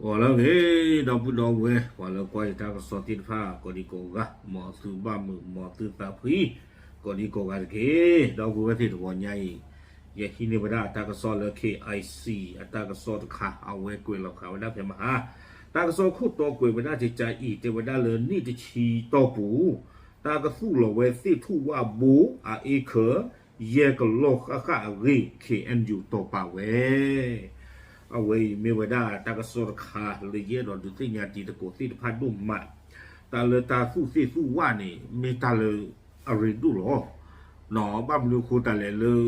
ဂီၤလၢအဂ့ၤ ဒီပုၢ်ဒီဝဲၢ် ပှၤလၢကွၢ်ယတၢ်ကစီၣ်သ့ၣ်တဖၣ် ကိးဒံကိးဂၤ မ်သုဘၣ်မုာ် မ်သုသးဖှံ ကိးဒံကိးဂၤတက့ၢ်. ဒီပုၢ်ဝဲၢ်သ့ၣ်တဂီၤညါအံၤ ယဟံးန့ၢ်ဝဲဒၣ်တၢ်ကစီၣ်လၢ KIC အတၢ်ကစီၣ်တခါ အဝဲကွဲးလီၤဃာ်ဝဲဒၣ်ဖဲမဟါ တၢ်ကစီၣ်ခိၣ်တီကွဲးဝဲဒၣ်ကကါအံၤ တဲဝဲဒၣ်လၢနံၣ်တဆံတီၢ်ပူၤ တၢ်ကသူၣ်လီၤဝဲသ့ၣ်ထူၣ်ဝၣ်ဘိ အအ့ခၢၣ် ယဲၢ်ကလီၢ်ဃၣ်ဃၣ်အဂ့ၢ် KNU တီၢ်ပာ်ဝဲ အဝဲအံၤမ့ၢ်ဝဲဒၣ်တၢ်ကစီၣ်တခါလၢယအဲၣ်ဒိးဒုးသ့ၣ်ညါတံၤသကိးသ့ၣ်တဖၣ်ဒိၣ်မး, တၢ်လၢတၢ်သူၣ်သ့ၣ်သူၣ်ဝၣ်န့ၣ် မ့ၢ်တၢ်လၢအရ့ဒိၣ်လီၤ. ဘၣ်မနုၤအဃိသတးလဲၣ်လၢ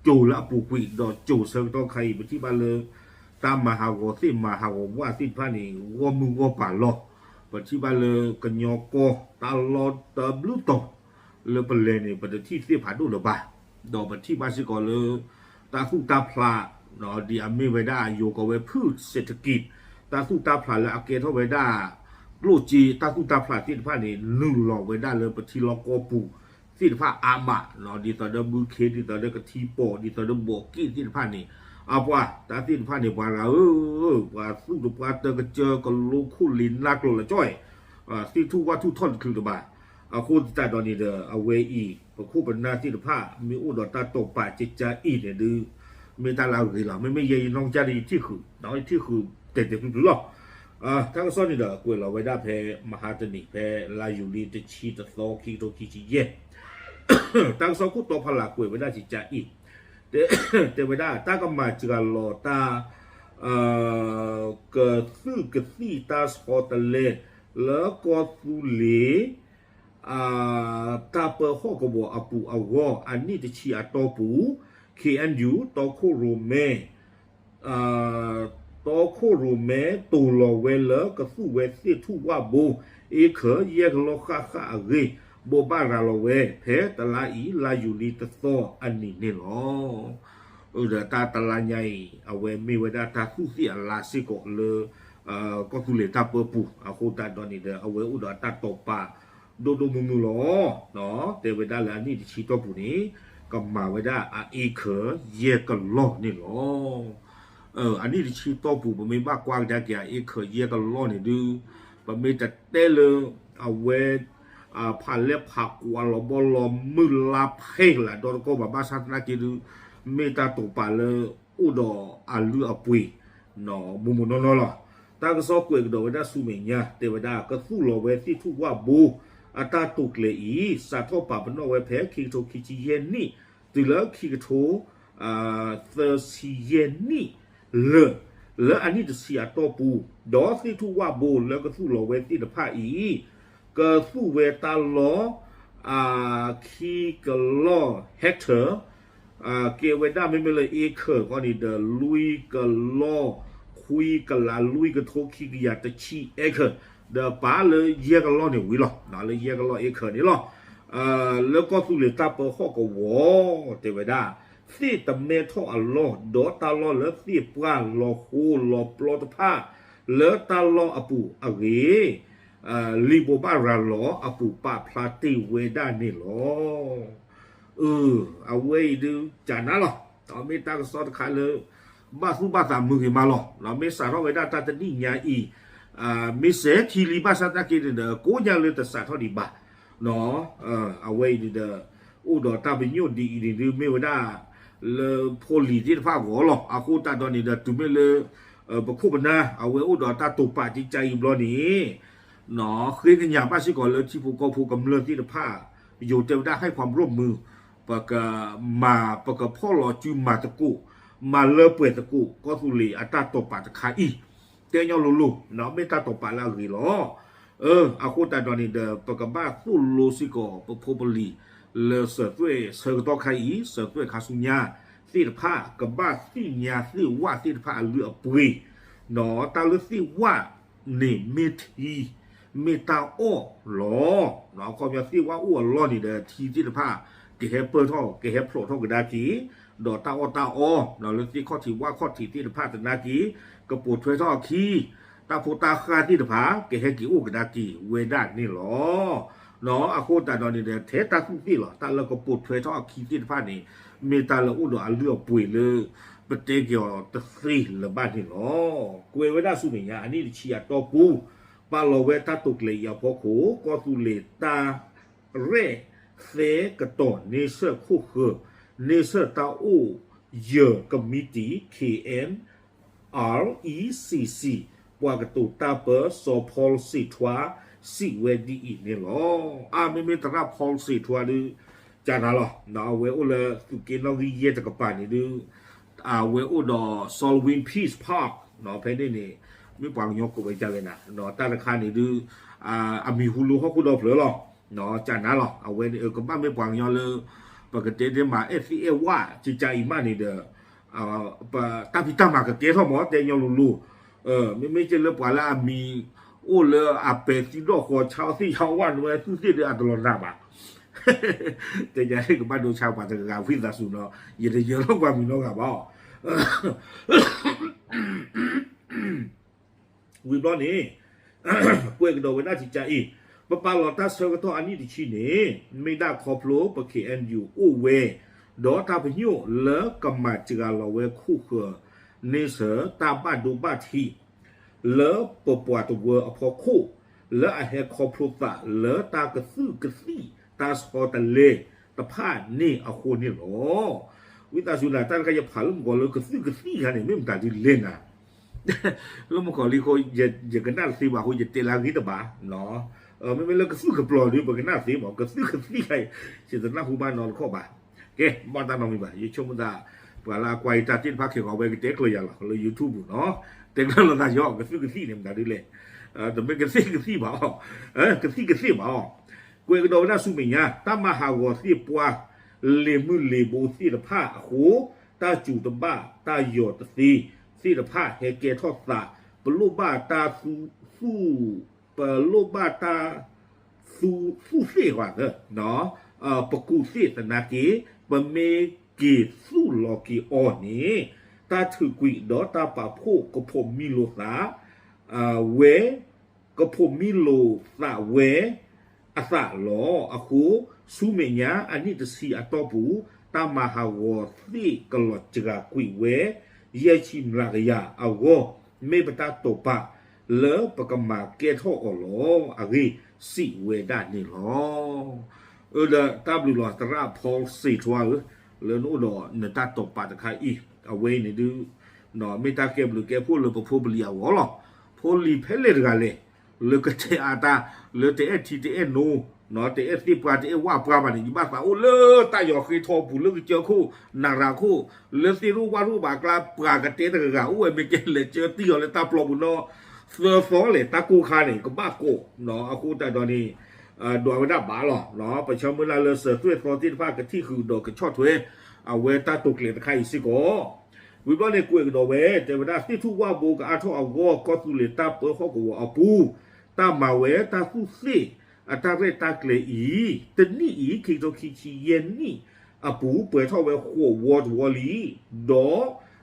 ကၠိၤလၢအပူၤကွံာ် ဒီးကၠိၤဆၢကတီၢ်ခါအံၤ ပထံၣ်ဘၣ်လၢ တၢ်မၤဟးဂီၤသ့ၣ်မၤဟးဂီၤဝၣ်သ့ၣ်တဖၣ်န့ၣ် ဂီၢ်မုၢ်ဂီၢ်ပၤလီၤ. ပထံၣ်ဘၣ်လၢကညီကီၢ် တၢ်လီၢ်တဘျုးတီၤ လၢပလဲၤန့ၣ် ပတထံၣ်သ့ၣ်ဖးဒိၣ်လၢၤဘၣ်. ဒီးပထံၣ်ဘၣ်စ့ၢ်ကီးလၢ တၢ်သူၣ်တၢ်ဖျး ဒ်အမ့ၢ်ဝဲဒၣ်ယိၤကိးဝဲ ဖုၣ်စဲးထကံး တၢ်သူၣ်တၢ်ဖျးလၢအကဲထီၣ်ဝဲဒၣ် ကျိၣ်စ့ တၢ်သူၣ်တၢ်ဖျးသ့ၣ်တဖၣ်န့ၣ် နုာ်လီၤဝဲဒၣ်လၢပထံလီၢ်ကီၢ်ပူၤသ့ၣ်တဖၣ်အါမး, ဒ်သိးဒီးဘုခ့ ဒ်သိးဒီးကထံပီၤ ဒ်သိးဒီးဘီးက့ၣ်သ့ၣ်တဖၣ်န့ၣ် အပှၤတၢ်သ့ၣ်တဖၣ်န့ၣ် ပှၤဂၤဧၢ, ပှၤသူၣ်တပှၢ်တၢကစၢၢ်ကလိခိၣ်လ့ၤနၢ်ကျိၤလၢကၠီၣ်အဲၣ် သ့ၣ်ထူၣ်ဝၣ်ထူၣ်ထီၣ်တချုးတဘၣ်. အဃိသတးဒီးန့ၣ်ဒီး အဝဲအံၤ ပခိၣ်ပနၢ်သ့ၣ်တဖၣ် မ့ၢ်အိၣ်ဒီးတၢ်တိာ်ပာ်ကကါအံၤန့ၣ်ဒုး မ့ၢ်တၢ်လၢအဂ့ၤလီၤ. မ့မ့ၢ်ယဲယနီၢ်ကစၢ်ဒီးယထံၣ်ဃုာ်, ယထံၣ်ဃုာ်တဲာ်တဲာ်ဖျုးဖျုးလီၤ. တၢ်ကစီၣ်န့ၣ်ဒီး ကွဲးလီၤဝဲဒၣ်ဖဲမဟါတနံၤ ဖဲလါယူၤလံတဆံတသီ ခံကထိခံဆံယဲၢ် တၢ်ကစီၣ်ခိၣ်တီဖီလာ်ကွဲးဝဲဒၣ်ကကါအံၤ တဲဝဲဒၣ် တၢ်ကမၤစှၤလီၤတၢ် ကသုၣ်ကသံၣ်တၢ်ဆီတလဲ လၢကီၢ်သူလ့ၤ တၢ်ပၢဟီၣ်ကဝီၤအပူၤအဂီၢ် အနံၣ်တဆံအတီၢ်ပူၤ KNU တီခိၣ်ရိၣ်မဲ တီခိၣ်ရိၣ်မဲ တိၢ်လီၤဝဲလၢကသူၣ်ဝဲသ့ၣ်ထူၣ်ဝၣ်ဘိ အ့ခၢၣ် ယဲၢ်ကလီၢ်ဃၣ်ဃၣ်အဂ့ၢ် ဘိးဘၣ်ရၤလီၤဝဲ ဖဲတလါအံၤ လါယူၤလံတသီအနံၤန့ၣ်လီၤ. ဒီးတၢ်တလါညါအံၤ အဝဲမ့ၢ်ဝဲဒၣ်တၢ်သူၣ်သ့ၣ်အလါစ့ၢ်ကီးလၢ ကီၢ်သူလ့ၤတၢ်ပၢပူၤ အဃိသတးဒီးန့ၣ်ဒီး အဝဲအိၣ်ဒီးတၢ်တိာ်ပာ် ဒိၣ်ဒိၣ်မုၢ်မုၢ်လီၤ. တဲဝဲဒၣ်လၢအနံၣ်တဆံတီၢ်ပူၤန့ၣ် ကမၤဝဲဒၣ်အအ့ခၢၣ်ယဲၢ်ကလီၢ်န့ၣ်လီၤ. အနံၣ်တဆံတီၢ်ပူၤ ပမ့ၢ်ဘၣ်ကွၢ်ကဒါက့ၤအအ့ခၢၣ်ယဲၢ်ကလီၢ်န့ၣ်ဒုး ပမ့ၢ်တတဲလၢ အဝဲ ဖးလဲၢ်ဖးကွၢ်လီၤဘီလီၤမုၢ်လါဖဲလးဒီတကီၢ်ဘၣ် ဘၣ်ဆၣ်သနာ်က့ဒုး မ့ၢ်တၢ်တိာ်ပာ်လၢ အိၣ်ဒီးအလုၢ်အပှ့ၤ မိၢ်မိၢ်နီၢ်နီၢ်လီၤ. တၢ်ကစီၣ်ကွဲးကဒီးဝဲဒၣ်ဆူမဲာ်ညါ တဲဝဲဒၣ် ကသူၣ်လီၤဝဲသ့ၣ်ထူၣ်ဝၣ်ဘိ အတၢ်တိာ်ကျဲၤအံၤ စးထီၣ်ပာ်ပနီၣ်ဝဲဖဲ ခံကထိခံဆံယဲၢ်နံၣ် တုၤလၢခံကထိ သၢဆံယဲၢ်နံၣ်လၢာ် လၢအနံၣ်တဆံအတီၢ်ပူၤ ဒီးသ့ၣ်ထူၣ်ဝၣ်ဘိလၢကသူၣ်လီၤဝဲသ့ၣ်တဖၣ်အံၤ ကသူၣ်ဝဲတၢ်လီၢ် ခံကလီၢ် hectare ကဲဝဲဒၣ်မ့မ့ၢ်လၢ acre ဃီန့ၣ်ဒီး လွံၢ်ကလီၢ် ခွံကလး လွံၢ်ကထိခံကယၤတဆံ acre ဒီးပာ်လၢယဲၢ်ကလီၢ်န့ၣ်ဝံၤလီၤ. လၢယဲၢ်ကလီၢ် acre န့ၣ်လီၤ. လၢကီၢ်သူလ့ၤတၢ်ပၢဟီၣ်ကဝီၤ တဲဝဲဒၣ် သ့ၣ်တမဲထီၣ်အလီၢ် ဒီးတၢ်လီၢ်လၢသ့ၣ်ပှၢ်လီၤဃိလီၤပျီတဖၣ် လၢတၢ်လီၢ်အပူၤအဂ့ၢ် လံာ်ဘိးဘၣ်ရၤလီၤအပူၤ ပာ်ဖျါတ့ၢ်ဝဲဒၣ်န့ၣ်လီၤ. အဝဲအံၤဒုးကနၣ်လီၤ. မ့ၢ်တၢ်ကစီၣ်တခါလၢ ဘၣ်သူၣ်ဘၣ်သးမုာ်ဂ့ၤမးလီၤ. မ့ၢ်စးထီၣ်ဝဲဒၣ်တၢ်တနံၣ်ညါအံၤ မ့ၢ်စဲၤခံလံ ဘၣ်ဆၣ်သနာ်က့န့ၣ်ဒီး ကိးညါလၢတစးထီၣ်ဒံးဘၣ်. အဝဲအံၤန့ၣ်ဒီး အိၣ်ဒီးတၢ်ပညိၣ်ဒ်အံၤန့ၣ်ဒုး မ့ၢ်ဝဲဒၣ် လၢဖိလံၤသ့ၣ်တဖၣ်အဂီၢ်လီၤ. အဃိသတးဒီးန့ၣ်ဒီး တုၤမ့ၢ်လၢ ပခိၣ်ပနၢ် အဝဲအိၣ်ဒီးတၢ်တိာ်ပာ်ကကါအံၤဘျီန့ၣ် ဃ့ကညးဘၣ်စ့ၢ်ကီးလၢထံဖိကီၢ်ဖိကမျၢၢ်သ့ၣ်တဖၣ် ယိၤတဲဝဲဒၣ် ဟဲၣ်ခွါဘြိၣ်မုၢ် ပကမၤ ပကဖီၣ်လီၤစုမၤသကိး မၤလၢပှဲၤသကိး ကီၢ်သူလ့ၤအတၢ်တိာ်ပာ်တခါအံၤ တဲညီလိၤလိၤ မ့ၢ်တၢ်တိာ်ပာ်လၢအဂ့ၤလီၤ. အဃိသတးဒီးန့ၣ်ဒီး ပကဘၣ်သိၣ်လိစ့ၢ်ကီး ပဖိပလံၤ လၢစၢၤသွဲၣ်ဆၢကတီၢ်ခါအံၤ စၢၤသွဲၣ်ခါဆူညါသ့ၣ်တဖၣ် ကဘၣ်သ့ၣ်ညါသ့ၣ်ဝၣ်သ့ၣ်တဖၣ်အလုၢ်အပှ့ၤ တၢ်လၢသ့ၣ်ဝၣ်န့ၣ်မ့ၢ်ထံ မ့ၢ်တၢ်အီၣ်လီၤ. ခီပညီသ့ၣ်ဝၣ်အိၣ်အလီၢ်န့ၣ်ဒီး ထံသ့ၣ်တဖၣ် ကဟဲပၢၢ်ထီၣ် ကဟဲဖျိးထီၣ်ကဒါက့ၤ ဒီးတၢ်အီၣ်တၢ်အီ လၢသ့ၣ်ခီၣ်ထံးဝၣ်ခီၣ်ထံးသ့ၣ်တဖၣ်သနာ်က့ ကပိာ်ထွဲထီၣ်အခံ တၢ်ဖိတၢ်ဃၢ်သ့ၣ်တဖၣ် ကဟဲက့ၤအိၣ်ကဒါက့ၤဝဲဒၣ်န့ၣ်လီၤ. အဃိသတးဒီးန့ၣ်ဒီး ထဲတၢ်သူၣ်သ့ၣ်လီၤ တၢ်လၢကပိာ်ထွဲထီၣ်အခံသ့ၣ်တဖၣ်န့ၣ် မ့ၢ်တၢ်လၢအိၣ်ဒီးအလုၢ်အပှ့ၤလၢ ပတဲက့ၤအီၤတသ့လၢၤဘၣ်န့ၣ်လီၤ. ကွဲးဝဲဒၣ်ဆူမဲာ်ညါ အနံၣ်တဆံအတီၢ်ပူၤ ပာ်လီၤဝဲတၢ်တိာ်ကျဲၤအံၤအဖီခိၣ် ကီၢ်သူလ့ၤတၢ် ရဲၣ်သဲကတီၤန့ဆၢၣ်ခိၣ်ဃၢၤ န့ဆၢၣ်တၢ်အိၣ်ယၢၤကမံးတံာ် K N R E C C ပှၤကတိၤတၢ်ပၢစီၤဖီစ့းထွါ စံးဝဲဒ်အံၤန့ၣ်လီၤ. အါ မ့မ့ၢ်သရၣ်ဖီစ့းထွါဒုး ကနၤလီၤ အဝဲအိၣ်လၢသုးက့နီၣ်ဂံၢ်ယဲၢ်တကပၤန့ၣ်ဒုး အဝဲအိၣ်ဒီး Solwyn Peace Park ဖဲန့ၣ်န့ၣ် မ့ၢ်ပှၤကညီကိးဝဲဒ်လဲၣ်နၤ တၢ်တခါန့ၣ်ဒုး အမံၤဟူလၢဟီၣ်ခိၣ်ဒီဖျၢၣ်လီၤ. ကနၤလီၤ အဝဲန့ၣ် ကဘၣ်မ့ၢ်ပှၤကညီလၢ ပကတဲသ့မး အဲၣ်သ့အဲၣ်ဝၣ် ကကါအံၤမးန့ၣ်ဒီး တၢ်ဖံးတၢ်မၤကကဲထီၣ်မး တဲညီလိၤလိၤ မ့မ့ၢ်က့လၢပှၤလၢအမံၤအိၣ်လၢအပဲာ်သံဒီၣ်ဃီဆါအီၣ်သ့ၣ်ဆါအီၣ်ဝၣ်န့ၣ်ဝဲသူၣ်သ့ၣ်ဒီးအတလီၤနးဘၣ် တယၤဟ့ၣ်ကဘၣ်ဒိဆါပှၤတဂၤဂၤဝံသးစူၤနီၤ ယတယၢၤထီၣ်ပှၤမံၤနီတဂၤဘၣ်အီၤ ဝံၤဘျီန့ၣ် ကွဲးကဒီးဝဲဒၣ်ကကါအံၤ ပပာ်လီၤတၢ်ဆၢကတီၢ်အနံၣ်တဆံန့ၣ် မ့ၢ်ဒၣ်ခီဖျိပ K N U အိၣ်ဝဲ ဒီးတၢ်ပညိၣ်လၢကမၤစှၤလီၤဝဲခိၣ်ဃၢၤ န့ဆၢၣ်တၢ်ဘၣ်ဒိဘၣ်ထံး လၢပပှၤတဝၢအဖီခိၣ် လၢအဟဲခီဖျိသးလၢတၢ်ကသုၣ်ကသံၣ်တၢ်ဆီတလဲတဖၣ်န့ၣ်အဃိန့ၣ်လီၤ. ဝံသးစူၤနၤ တၢ်တခါယဖးလၢမုၢ်ကီၤလၢကသုၣ်ကသံၣ်တခါန့ၣ် မ့ၢ်မတၤဒ်လဲၣ်နၤ လၢမုၢ်ကီၤလံအဃိ ယကနၣ်တသ့ဘၣ်အဃိ ယတဲလၢအဂ့ၤတဘၣ် မ့မ့ၢ်လၢကသုၣ်ကပျီၤဒုး ပကနၣ်သ့မး ကသုၣ်ကသံၣ်တခါအံၤ ယတနၢ်ဟူဘၣ်နီတခီၣ်ဘၣ် ကဲ ဘၣ်တၢ်နီတမံၤဘၣ် ယဆိကမိၣ်သး ပှၤလၢအကွၢ်ယတၢ်သ့ၣ်တဖၣ်ခဲဂီၤဝဲကတဲကျၢၤယၤလီၤ လၢ YouTube နီၤ တဲကျၢၤလိာ်သးယီၤ ကသုၣ်ကသံၣ်န့ၣ် မတၤဒ်လဲၣ် တမ့ၢ်ကသ့ၣ်ကသံၣ်ဘၣ်အီၤ ကသံၣ်ကသ့ၣ်ဘၣ်အီၤ ကွဲးကဒီးဝဲဒၣ်ဆူမဲာ်ညါ တၢ်မၤဟးဂီၤသ့ၣ်ပှၢ် လ့ၤမုၢ်လ့ၤဘိသ့ၣ်တဖၣ်အဃိ တၢ်စူၤတဘၣ် တၢ်ယီၤတသ့သ့ၣ်တဖၣ်ဟဲကဲထီၣ်သး ပလိၣ်ဘၣ်တၢ်သူ သူ ပလိၣ်ဘၣ်တၢ် သူ သူၣ်သ့ၣ်ဝဲ ပကူၣ်သ့ၣ်သနာ်က့ ပမ့ၢ်က့ၤသူၣ်လီၤက့ၤအီၤန့ၣ် တၢ်ထုးကွံာ်ဒီးတၢ်ပာ်ဖှိၣ်ကဖိးမံလိာ်သး ဝဲ ကဖိးမံလိာ်သးဝဲ အသးလီၤ. အဃိ ဆူမဲာ်ညါအနံၣ်တဆံအတီၢ်ပူၤ တၢ်မၤဟးဂီၤသ့ၣ်ကလီၤစှၤကွံာ်ဝဲ ယဲၢ်ဆံမျးကယၤအဂီၢ် မ့ၢ်ပတၢ်တိာ်ပာ်လၢပကမၤကဲထီၣ်အီၤလီၤ. အဂ့ၢ်စံးဝဲဒၣ်န့ၣ်လီၤ. အၢ ဒီးတၢ်ဘျုးလီၤ သရၣ်ဖီစ့းထွါဧၢ, လၢနအိၣ်ဒီးနတၢ်တိာ်ပာ်တခါအံၤ အဝဲအံၤန့ၣ်ဒုး မ့ၢ်တၢ်ကဲဘျုးကဲဖှိၣ်လၢပဖိပလံၤအဂီၢ်လီၤ. ဖိလံၤဖဲလဲၣ်တဂၤလဲၣ် လၢကတဲအါတၢ် လၢတအဲၣ်ထံတအဲၣ်နိ တအဲၣ်သ့ၣ်ပှၢ်တအဲၣ်ဝၣ်ပှၢ်ဘၣ်န့ၣ် ယဘၣ်သးအိၣ်လၢတၢ်ယီၤဃ့ထီပူၤ လၢကစၢၢ်ခိၣ် နၤရၤခိၣ် လၢသ့ၣ်ရိၣ်ဝၣ်ရိၣ်ဘၣ်အကျါ ပှၤကတဲတဂၤဂၤ အိၣ်ဝဲမ့ၢ်ကဲလဲၤကၢတံၢ်အီၤလၢတၢ်ပျီပူၤနီၤ သၢသီလဲၣ် တၢ်ကိၢ်ခါန့ၣ် ကဘၣ်ကိး အဃိသတးဒီးန့ၣ် ဒွးဝဲဒၣ်ဘၣ်လီၤ. ပဆၢမုၢ်လၢ်လၢစၢၤသွဲၣ်သီသ့ၣ်တဖၣ်ကထံၣ်ဃုာ်ဒီးကဆီၣ်ထွဲ အဝဲတၢ်တိာ်ကျဲၤတခါအံၤစ့ၢ်ကီး ဝံၤဘျီန့ၣ်ကွဲးကဒီးဝဲ တဲဝဲဒၣ်သ့ၣ်ထူၣ်ဝၣ်ဘိကအါထီၣ်အဂီၢ် ကီၢ်သူလ့ၤတၢ်ပၢဟီၣ်ကဝီၤအပူၤ တၢ်မၤဝဲတၢ်သူၣ်သ့ၣ်အတၢ်ရဲၣ်တၢ်ကျဲၤအံၤ တနံၣ်အံၤ ခံကထိခံဆံယဲၢ်နံၣ်အပူၤ ပှဲၤထီၣ်ဝဲဃိးဝီတဝီလံ ဒီး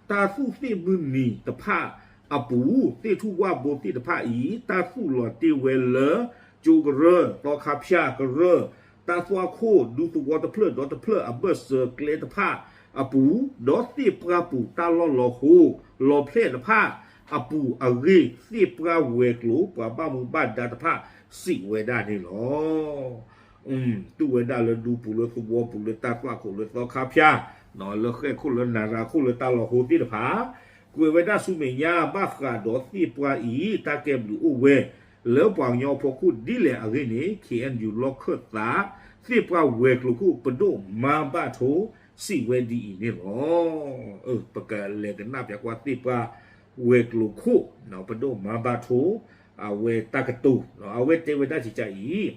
တၢ်သူၣ်သ့ၣ်မုၢ်နံၤတဖၣ်အပူၤ သ့ၣ်ထူၣ်ဝၣ်ဘိသ့ၣ်တဖၣ်အံၤ တၢ်သူၣ်လီၤတ့ၢ်ဝဲလၢ ကၠိကရၢၢ် သီခါဖၠၣ်ကရၢၢ် တၢ်သွၣ်ခိၣ် ဒူသဝီတဖျၢၣ်ဒီးတဖျၢၣ်အဘၢၣ်စၢၤကျဲတဖၣ်အပူၤ ဒီးသ့ၣ်ပှၢ်ပူၤတၢ်လီၢ်လီၤဟိ လီၤဖျဲၣ်တဖၣ်အပူၤအဂ့ၢ် သ့ၣ်ပှၢ်ဝဲၤကျိၤ ပှၤဘၣ်မူဘၣ်ဒါတဖၣ်စံးဝဲဒၣ်န့ၣ်လီၤ. တူၢ်ဝဲဒၣ်လၢဒူပူၤလၢသဝီပူၤလၢတၢ်သွၣ်ခိၣ်လၢသီခါဖၠၣ် လၢဃဲၣ်ခိၣ်လၢနၤရၤခိၣ်လၢတၢ်လီၤဟိသ့ၣ်တဖၣ် ကွဲးဝဲဒၣ်ဆူမဲာ်ညါ ဘၣ်ဃးဒီးသ့ၣ်ပှၢ်အံၤ တၢ်ကဲဘျုးအိၣ်ဝဲ လၢပှၤကညီအဖီခိၣ်ဒ်လဲၣ်အဂ့ၢ်န့ၣ် K N U လီၢ်ခၢၣ်သး သ့ၣ်ပှၢ်ဝဲၤကျိၤခိၣ် ပဒိၣ်မါဘၣ်ထိ စံးဝဲဒ်အံၤန့ၣ်လီၤ. ပကလဲၤကနၣ်ပျးကွၢ်သ့ၣ်ပှၢ်ဝဲၤကျိၤခိၣ် ပဒိၣ်မါဘၣ်ထိ အဝဲတၢ်ကတိၤ အဝဲတဲဝဲဒၣ်ကကါအံၤ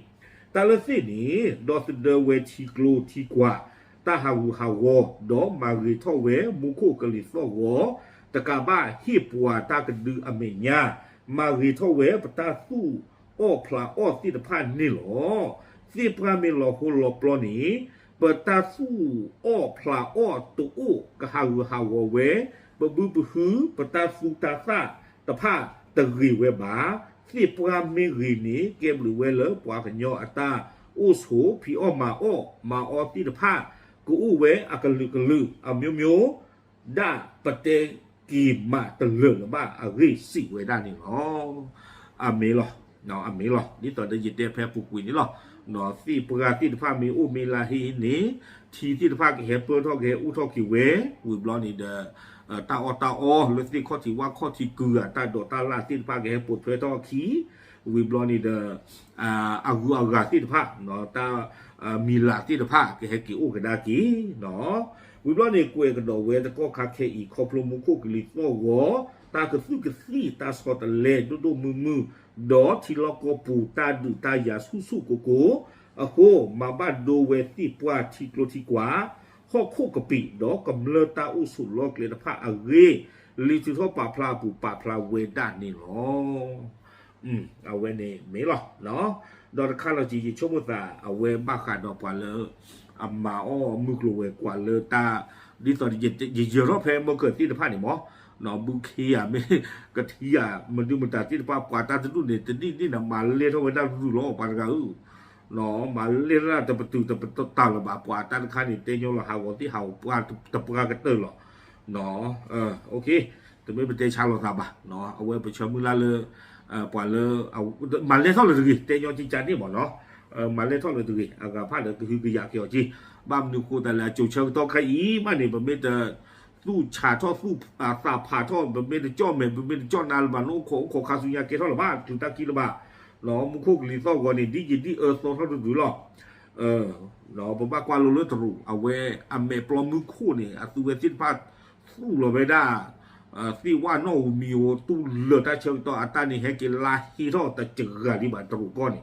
တၢ်လၢသ့ၣ်န့ၣ် ဒီသဒၢဝဲထံကျိထံကွာ် တၢ်ဟးဂူာ်ဟးဂီၤ ဒီးမၤဂ့ၤထီၣ်ဝဲမူခိၣ်ကလံၤသီၣ်ဂီၤ တကးဘၣ်ဟ့ၣ်ပှၤတၢ်ကဒုအမဲာ်ညါ မၤဂ့ၤထီၣ်ဝဲပတၢ်သူၣ်အီၣ်ဖျးအီၣ်သ့ၣ်တဖၣ်န့ၣ်လီၤ. သ့ၣ်ပှၢ်မ့ၢ်လီၤဟိလီၤပျီန့ၣ် ပတၢ်သူၣ်အီၣ်ဖျးအီၣ်တအိၣ် ကဟးဂူာ်ဟးဂီၤဝဲ ပဘုပဟု ပတၢ်သူတၢ်သၣ်တဖၣ်တဂ့ၤဝဲဘၣ်. သ့ၣ်ပှၢ်မ့ၢ်ဂ့ၤန့ၣ် ကဲဘျုးဝဲလၢပှၤကညီအတၢ် အိၣ်ဆိးဖံးအီၣ်မၤအီၣ်မၤအီသ့ၣ်တဖၣ် ကအိၣ်ဝဲအကလုာ်ကလုာ် အမျိုးမျိုး ဒၣ်ပတဲက့ၤမးတလၢာ်လၢၤဘၣ်အဂ့ၢ်စံးဝဲဒၣ်န့ၣ်လီၤ. အမ့ၢ်လီၤ, အမ့ၢ်လီၤ, ဒ်သိးဒီးယတဲဖဲပူၤကွံာ်န့ၣ်လီၤ. သ့ၣ်ပှၢ်သ့ၣ်တဖၣ်မ့ၢ်အိၣ်မ့ၢ်လၢဟ့ၣ်န့ၣ် ထံသ့ၣ်တဖၣ်ကဟဲပၢထီၣ်ကဟဲအိၣ်ထီၣ်က့ၤဝဲ, ဝံၤဘျီန့ၣ်ဒီး တၢ်အီၣ်တၢ်အီလၢသ့ၣ်ခီၣ်ထံးဝၣ်ခီၣ်ထံးကုၤဧါ တၢ်ဒိးတၢ်လၣ်သ့ၣ်တဖၣ်ကဟဲပိာ်ထွဲထီၣ်အခံ, ဝံၤဘျီန့ၣ်ဒီး အဂုၤအဂၤသ့ၣ်တဖၣ် တၢ် မံၤလၤသ့ၣ်တဖၣ်ကဟဲက့ၤအိၣ်ကဒါက့ၤ ဝံၤဘျီန့ၣ် ကွဲးကဒီးဝဲတကီၢ်ခါခဲအံၤ ခီဖျိမူခိၣ်ကလံၤသီၣ်ဂီၤ တၢ်ကသုၣ်ကသံၣ်တၢ်ဆီတလဲဒိၣ်ဒိၣ်မုၢ်မုၢ် ဒီးထံလီၢ်ကီၢ်ပူၤတၢ်ဒုးတၢ်ယၤဆူၣ်ဆူၣ်ကိၤကိၤအဃိ မၤဘၣ်ဒိဝဲသ့ၣ်ပှၢ်ထံကျိထံကွာ် ဟီၣ်ခိၣ်ကပံာ်ဒီးကမျၢၢ်တၢ်အိၣ်ဆိးလီၢ်ကျဲတဖၣ်အဂ့ၢ် လံာ်ထုးထီၣ်ပာ်ဖျါအပူၤပာ်ဖျါဝဲဒၣ်န့ၣ်လီၤ. အဝဲန့ၣ်မ့ၢ်လီၤ. ဒီးတခါလီၤက့ၤ ယဆိကမိၣ်သး အဝဲဘၣ်ဃးဒီးပှၤလၢ အမၤအီၣ်မုၢ်ကျိၤဝဲၤကွာ်လၢတၢ် ဒ်သိးယယၢၤထီၣ်ဖဲမီကၢၢ်သ့ၣ်တဖၣ်န့ၣ်မး ဘုခ့ဧါ မ့ၢ်ကထံဧါ မဒုမတၤသ့ၣ်တဖၣ် ပှၤတၢ်တဒူၣ်န့ၣ် တနံၣ်နံၣ်န့ၣ် မၤလဲၢ်ထီၣ်ဝဲဒၣ်တဒူၣ်လီၤ ပှၤတဂၤဧၢ မၤလဲၢ်ထီၣ်တပတုာ်တပတၢ်လၢၤဘၣ် ပှၤတၢ်တခါန့ၣ် တဲညီလီၤဟးဂီၤသ့ၣ်ဟးဂီၤပှၢ်တပှၢ်ကတၢၢ်လီၤ. တမ့ၢ်ပတဲဆါလိာ်သးဘၣ်, အဝဲပဆၢမုၢ်လၢ်လၢ ပှၤလၢ မၤလဲၢ်ထီၣ်လၢၤတဂ့ၤ တဲညီကကန့ၣ်မးနီၤ, မၤလဲၢ်ထီၣ်လၢၤတဂ့ၤ အဂၤဖၣ်ဒီးကဟုကယာ်က့ၤအီၤက့ၤ, ဘၣ်မနုၤဃိသတးလၢအစိၤဆၢကတီၢ်ခဲအံၤမးန့ၣ် ပမ့ၢ်တ သူၣ်ဆးထီၣ်သူၣ်သးဖးထီၣ် ပမ့ၢ်တကၠီၣ်မဲာ် ပမ့ၢ်တကၠီၣ်နါလၢၤဘၣ် နအိၣ်ခိးအိၣ်ခိးခါဆူညါကဲထီၣ်လၢၤဘၣ် တုၤတၢ်ခံလၢၤဘၣ်, မူခိၣ်ကလံၤသီၣ်ဂီၤန့ၣ် ဒ်ယံာ်ဒ်အၢသီထီၣ်တဒုလီၤ. ပဘၣ်ကွၢ်လိလၢတရူး အဝဲအမဲာ်ပျီမူခိၣ်န့ၣ် အသုဝဲသ့ၣ်တဖၣ် သူၣ်လီၤဝဲဒၣ် သ့ၣ်ဝၣ်နီၣ်ဧိၤမံၤဧိၤ တူၢ်လၢာ်တၢ်ဆၢကတီၢ်အတၢ်န့ၣ် ဟဲက့ၤလါဟ့ထီၣ်တစှၤလံဘၣ်တရူးကီၢ်န့ၣ်,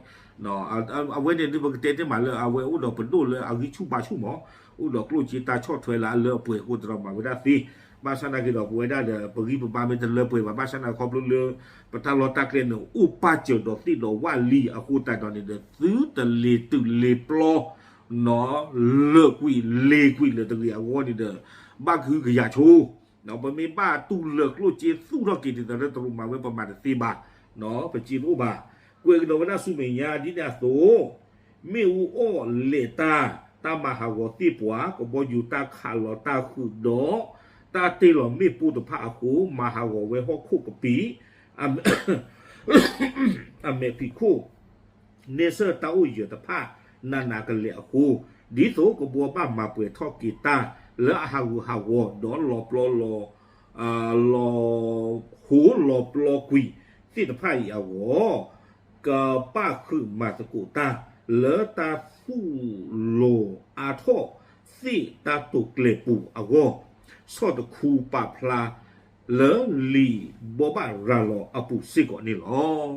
အဝဲန့ၣ်ဒုးပကတဲတ့ၢ်မးလၢ အဝဲအိၣ်ဒီးပဒိၣ်လၢအဂံၢ်ဆူၣ်ဘါဆူၣ်မး, အိၣ်ဒီးကျိၣ်စ့တၢ်ဆီၣ်ထွဲလၢအလၢအပှဲၤအဃိသတးဒီးမၤဝဲဒၣ်သ့, ဘၣ်ဆၣ်နာ်က့ဒီးပဝဲဒၣ်ဒီး ပဂံၢ်ပဘါမ့ၢ်တလၢပှဲၤဘၣ် ဘၣ်ဆၣ်နာ်ခီဖျိလၢ ပတၢ်လီၢ်တၢ်ကျဲန့ၣ် အိၣ်ပၢ်စၢၤဒီးသ့ၣ်ဒီးဝၣ်လံအဃိသတးဒီးန့ၣ်ဒီး သုတလ့ၤတုးလ့ၤပျီ လၢာ်ကွံာ်လ့ၤကွံာ်လၢၤတဂ့ၤအဂီၢ်န့ၣ်ဒီး ဘၣ်ကဟုကယာ်ဆိ, ပမ့ၢ်ဘၣ်တူၢ်လၢာ်ကျိၣ်စ့သူၣ်ထီၣ်က့ၤဒ်သိးလၢတရူးမၤဝဲပမၤတသ့ဘၣ်, ပစ့တအိၣ်ဘၣ်, ကွဲးကဒီးဝဲဒၣ်ဆူမဲာ်ညါဒ်န့ၣ်အသိး, မ့ၣ်အူအီၣ်လဲၤတၢ်, တၢ်မၤဟးဂီၤသ့ၣ်ပှၤ, ကဘီယူၤတၢ်ခးလီၤတၢ်ဃုာ်ဒီး တၢ်တ့ၢ်လီၤမ့ၣ်ပိၢ်တဖၣ်အဃိ မၤဟးဂီၤဝဲဟီၣ်ခိၣ်ကပံာ် အမဲာ်ဖံးခိၣ် န့ဆၢၣ်တၢ်အိၣ်ယၢၤတဖၣ် နးနးကလဲာ်အဃိ, ဒ်သိးကဘှီဘၣ်မၤပှဲၤထီၣ်က့ၤတၢ်လၢအဟးဂူာ်ဟးဂီၤဒီးလီၤပျီလီၤ လီၤဟိလီၤပျီကွံာ်သ့ၣ်တဖၣ်အံၤအဂီၢ်, ကပၣ်ဃုာ်မၤသကိးတၢ် လၢတၢ်သူၣ်လီၤအါထီၣ်သ့ၣ်တၢ်တိာ်ကျဲၤပူၤအဂီၢ်, ဆီၣ်တခူပာ်ဖျါ လၢလံာ်ဘိးဘၣ်ရၤလီၤအပူၤစ့ၢ်ကီးန့ၣ်လီၤ.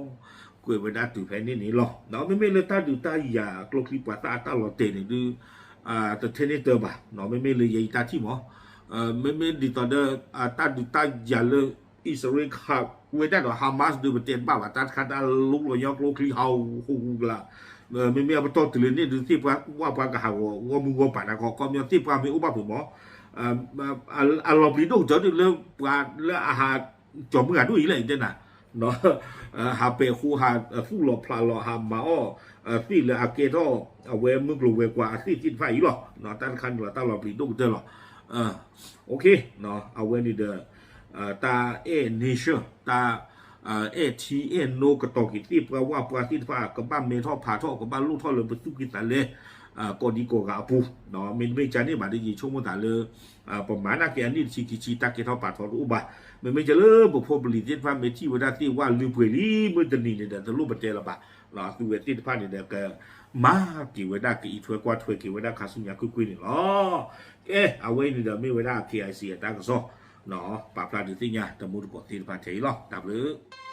ကွဲးဝဲဒၣ်တုၤဖဲန့ၣ်န့ၣ်လီၤ. မ့မ့ၢ်လၢတၢ်ဒုးတၢ်ယၤကျိချံပှၤသၣ်အတၢ်လီၤတဲာ်န့ၣ်ဒုး တထဲန့ၣ်တၢ်ဘၣ်, မ့မ့ၢ်လၢယဲယတၢ်ထံၣ်မး, မ့မ့ၢ်ဒ်သိးဒီး တၢ်ဒုးတၢ်ယၤလၢ အံၣ်စရ့လးခးဝဲဒၣ်ဒီး Hamas ဒုးပတဲတဘၣ်ဘၣ် တၢ်တခါတၢ်လူလီၤညီကျိချံဟးဟူးဟူးကလာ်, မ့မ့ၢ်အပတီၢ်တုၤလၢန့ၣ်ဒုး သ့ၣ်ပှၢ်ဝၣ်ပှၢ်ကဟးဂီၤဂီၢ်မုၢ်ဂီၢ်ပၤနၤ ခီခီပညီသ့ၣ်ပှၢ်မ့ၢ်အိၣ်ဘၣ်ဖုးမး အလီၤပျံၤဒိၣ်ကတၢၢ်ဒုးလၢပှၤလၢအဟးကၠီၤမုၢ်ဂၤဒိၣ်အံၤလဲၣ် ယတဲနၤ, ဟးပဲာ်ဃိဟးသူၣ်လီၤဖျးလီၤ ဟးမၤအီၣ်သ့ၣ်လၢအကဲထီၣ် အဝဲမုၢ်ကျိၤဝဲၤကွာ်အသ့ၣ်သ့ၣ်တဖၣ်အံၤလီၤ. တၢ်တခါန့ၣ်လီၤ တၢ်လီၤပျံၤဒိၣ်ကတၢၢ်လီၤ. အဝဲန့ၣ်ဒီး တၢ်အဲၣ် nation တၢ် အဲၣ်ထံအဲၣ်နိကတီၤက့ၤသ့ၣ်ပှၢ်ဝၣ်ပှၢ်သ့ၣ်တဖၣ် ကဘၣ်မဲထီၣ်ဖးထီၣ် ကဘၣ်လိၣ်ထီၣ်လၢပသူၣ်ကံၢ်သးလဲ ကိးဒံကိးဂၤအပူၤ, မ့တမ့ၢ်ကန့ၣ်ဘၣ်ဒီး ယဆိကမိၣ်သးလၢ ပမၤနာ်က့အနံၣ်တဆံခံဆံ တၢ်ကဲထီၣ်ပာ်ထီၣ်တအိၣ်ဘၣ်. မ့မ့ၢ်ကလၢပဖိပလံၤသ့ၣ်တဖၣ်မ့ၢ်ထံၣ်ဝဲဒၣ်သ့ၣ်ဝၣ်လုၢ်ပှဲၤလံ မုၢ်တနံၤန့ၣ်ဒီး တလိၣ်ပတဲလၢၤဘၣ်. အသုဝဲသ့ၣ်တဖၣ်န့ၣ်ဒီး ကမၤက့ၤဝဲဒၣ်ကအံးထွဲကွၢ်ထွဲက့ၤဝဲဒၣ်ခါဆူညါကွ့ၢ်ကွ့ၢ်န့ၣ်လီၤ. ကဲ အဝဲအံၤန့ၣ်ဒီးမ့ၢ်ဝဲဒၣ် K I C အတၢ်ကစီၣ် ပာ်ဖျါဒုးသ့ၣ်ညါတမူတကိးသ့ၣ်တဖၣ်ထဲအံၤလီၤ. တၢ်ဘျုး